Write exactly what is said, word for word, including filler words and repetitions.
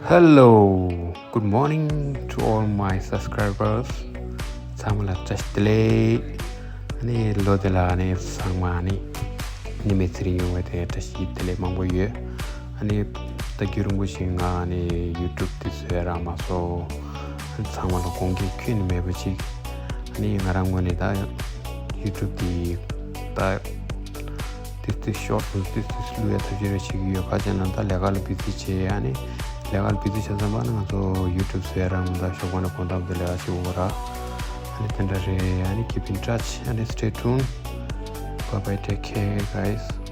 Hello, good morning to all my subscribers. ཚང་མ་ལ་བཀྲ་ཤིས་བདེ་ལེགས། ཨ་ནི་ལོ་དེ་ལ་ཨ་ནི་ཚང་མ་ཨ་ནི་ཉི་མའི་ཚེ་རིང་ཡོང་བའི་དེ་བཀྲ་ཤིས་བདེ་ལེགས་མང་པོ་ཡོད། ཨ་ནི་ད་རྒྱུན་རིང་པོ་ཞིག་ང་ཨ་ནི་YouTube་དེ་བཟོས་རག་མ་སོང་། ཨ་ནི་ཚང་མ་ལ་དགོངས་འགལ་ཁྱོན་ནས་མེད་པ་ཅིག་ཨ་ནི་ང་རང་ངོས་ནས་ད་YouTube་དེ་ད་ཏིག་ཏིག་short་དང་ཏིག་ཏིག་བླུག་ཡ་ཐབས་ཤེས་རེ་བྱེད་ཀྱི་ཡོད། ག་ཅི་ན་ད་ལས་ཀ་ལ་busy་བྱས། ཨ་ནི་ལས་ཀ་ལ་busy་བྱས་ཙམ་པ་ན་ང་ཚོ་YouTube་བཟོས་རག་མ་ད་ཞོགས་པ་ནས་དགོང་དག་དེ་ལས་ཀ་བྱེད་དགོས་ར། ཨ་ནི་དེ་འདྲ་རེད། ཨ་ནི་keep in touch. ཨ་ནི་stay tuned. Bye bye, take care guys.